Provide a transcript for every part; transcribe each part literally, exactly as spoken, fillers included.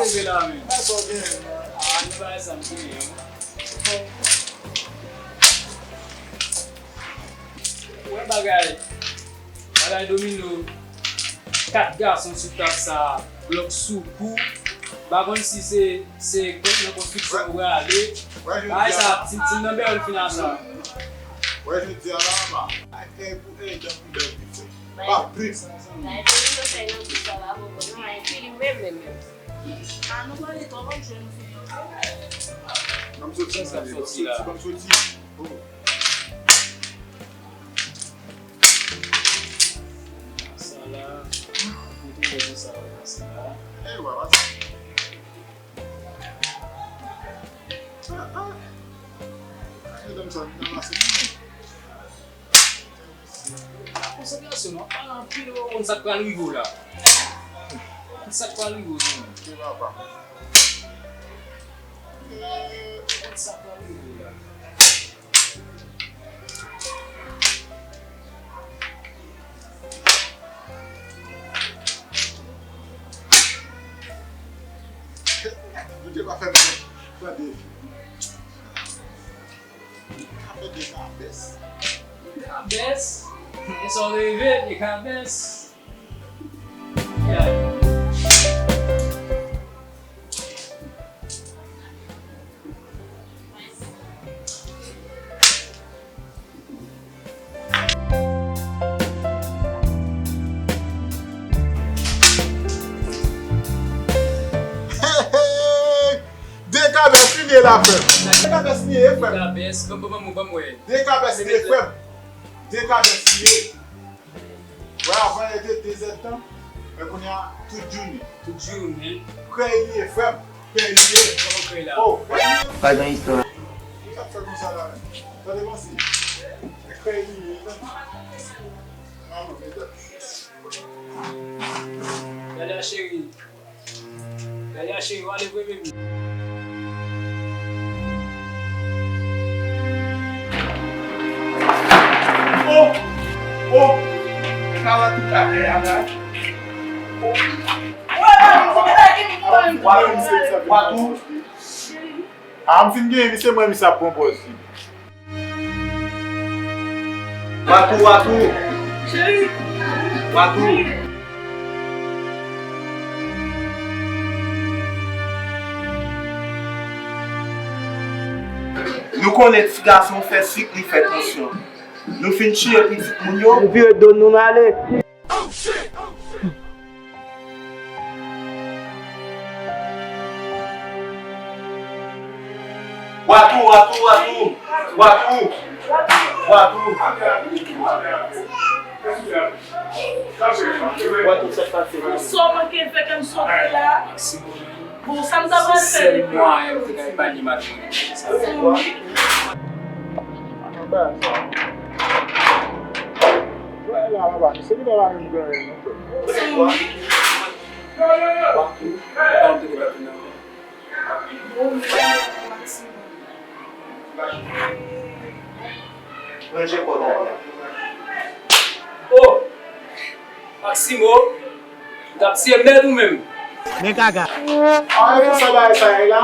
Twouve la menm. Sa sa w genyen, man? Ah, nou bagay sa m genyen. Wè bagay, bagay domino, kat gason sou tab sa, blòk sou kou. M pa konn si se, se kon-, nan konstriksyon ou prale. Bagay sa, ti, ti nan bèl fin a sa. Wè jodi a la, pa. Ay, ay, pou, ay, dan pou bèl ki fè. Pa plis. Bay domino fè nan bouch la, pa bon, non, ay, fini menm, menm, menm. Ah, nou pale twòp, m jwenn nou fini, oke? Ban m soti, ban m soti, ban m soti. Oh. Sa la, kote yo di sa, sa la. Eh, wè, wè. Ah, ah. Ay, medam sa, vin nan mache. Konsantrasyon, non, pa anpil, ou konn sa k pral rive w la. Ou konn sa k pral rive w, zanmi. Ke papa. Eh, ou konn sa k pral rive w la. Bondye pa fè m tande. Afè de kabès. Kabès? E sa w reve, de kabès? Yeah. Hey, hey! De kabès li ye la, frè m. De kabès li ye, frè m. De kabès, ban m, ban m, ban m wè. De kabès li ye, frè m. De kabès li ye. Wè, avan e te de zèdtan, men kounye a, tout jounen. Tout jounen. Krèy li ye, frè m. Krèy li ye. Kòman krèy la? Oh, krèy li ye. Pa gen istwa. Ki sa k fè konsa la menm? Tande panse. Krèy li ye, tande. Maman, medam. Gade a cheri. Gade a cheri, w ale vre, baby. Oh! Oh! Sa w ap tout afè a la? Oh! Watou! Ah, m fin genyen li, se mwen misye ap pran pòz li. Watou, Watou. Cheri. Watou. Nou konnen ti gason fè sik, li fè tansyon. Nou fin tiye pitit moun yo. Nou vire do n, nou n ale. Watou, Watou, Watou. Watou. Watou. Watou, sa k pase? Pou sa w manke fè kè m sote la. Bon, sa m ta pral fè depi? Sèl mwayen pou te ka epanye matrimonyal sa. Manje kò dada. Oh! Maximo, ou t ap tiye mèd ou menm. Men gaga. A, e konsa bagay sa ye la.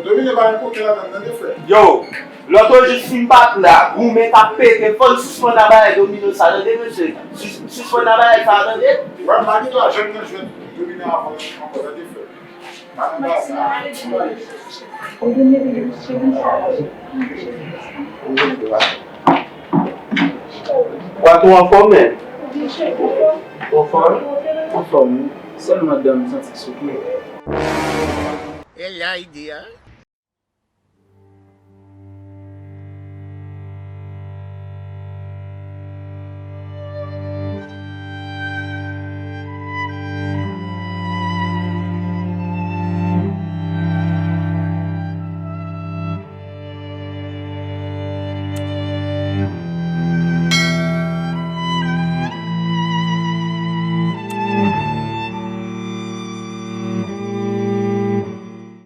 Domino pa gen koken ladan l, tande, frè. Yo, lòt jou si m pa t la, goumen t ap pete, fò n sispann nan bagay domino sa, tande, mesye. Sis-, sispann nan bagay sa, tande. Wè, m pa gen dwa janm nan jwenn domino ankò, tande, frè. Watou anfòm, men. Anfòm? Anfòm, wi. Sèlman dan m santi k souke. E la ide a.